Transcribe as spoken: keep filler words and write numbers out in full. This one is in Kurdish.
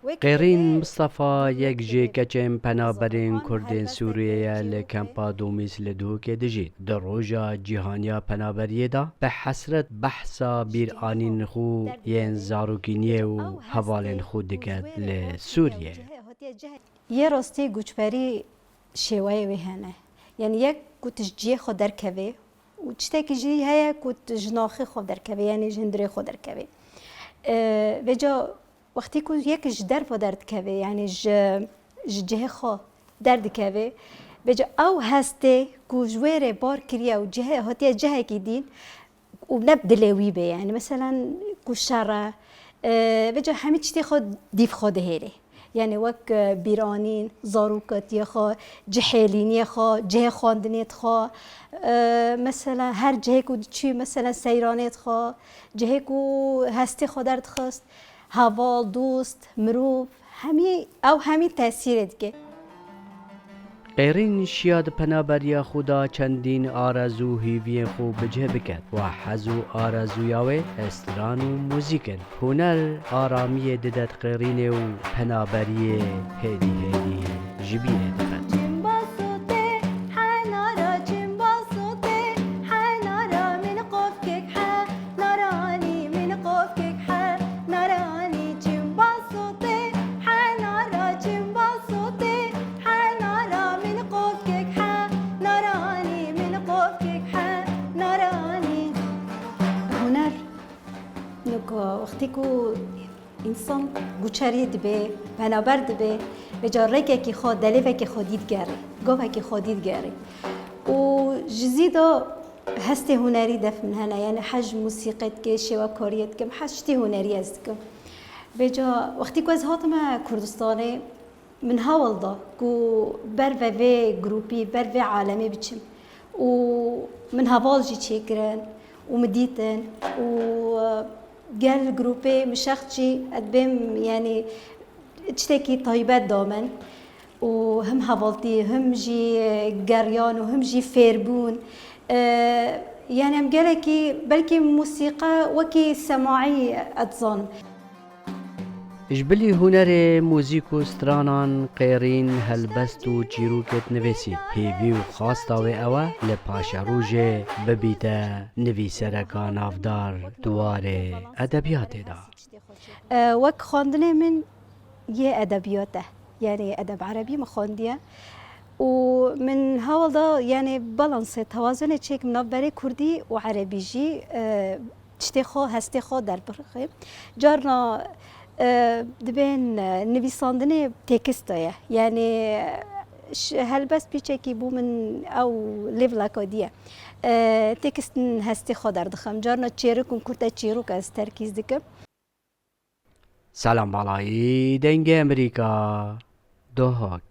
Qêrîn Mistefa yek ji keçên penaberên Kurdên Sûriyê ye, li kempa Domîs li Duhokê dijît. Di roja cîhaniya penaberiyê de bi hesret behsa bîranîn xwe yên zarokîniyê û hevalên xwe diket li Sûriyê. Yê rastî goçberî şêweyê wê hene. Yanî yek ku tu ji cihê xwe derkevê û tiştekî jî heye ku tu ji naxê xwe derkevê, yanî ji hundirê xwe derkevê. Vêca wextî ku yek ji derve derdikeve, yanî ji ji cihê xwe derdikeve, vêca ew hestê ku ji wê rê bar kiriye û cihê hatiye cihekî dîn, û ne bi dilê wî be, yanî meselen ku şer e, vêca hemî tiştê xwe dîv xwe dihêlê. Yanî wek bîranîn, zarokatiyê xwe, cihêlîniyê xwe, cihê xwendinê xwe, meselen her cihê ku diçû, meselen seyranê xwe, cihê ku hestê xwe derdixist, heval, dost, mirov, hemî ew hemî tesîrê dike. Qêrîn şiya di penaberiya xwe de çendîn arezû hîviyên xwe bi cih biket. We hez û arezûya wê stran û muzîk in. Huner aramiyê dide di qêrînê û penaberiyê hêdî hêdî ji bîrê dixin. Huner, niko wextî ku însan guçerî dibe, penaber dibe, vêca rêkekî xwe, delêvekî xwe dî digerê, govekî xwe dî digerê. Û ji zî de hestê hunerî def min hene, yanî hez ji musîqê dike, şêwekariyê dikim, hez tiştê hunerî ez dikim. Vêca wextî ku ez hatime Kurdistanê, min hewl da ku ber ve vê grûpî, ber vê alemê biçim û min heval jî çêkirin û min dîtin û gel grûpê min şexs jî ez dibêm, yanî tiştekî taybet da min û him hevaltî, him jî geriyan û him jî fêrbûn. Yanî em gelekî belkî musîqe wekî semaî ez dizanim. Ji bilî hunerê muzîk û stranan Qêrîn helbest û çîrokê dinivîsî. Hêvî û xwasta wê ew e li paşerojê bibîte nivîsereka navdar di warê edebiyatê de. Wek xwendinê min yê edebiyat e. Yanî edeb erebî min xwendiye. Û min hewl da, yanî balansê, tewazunê çêkim navberê kurdî û erebî jî. Tiştê xwe, hestê xwe derbixim. Carna dibên nivîsandinê têkist de ye. Yanî helbest pîçekî bo min ew lêvlaka dî ye. Têkistin hestê xwe derdixim. Carna çêrok û kurte çêrok ez terkîz dikim. Selam Balayî, Dengê Emerîka, Duhok.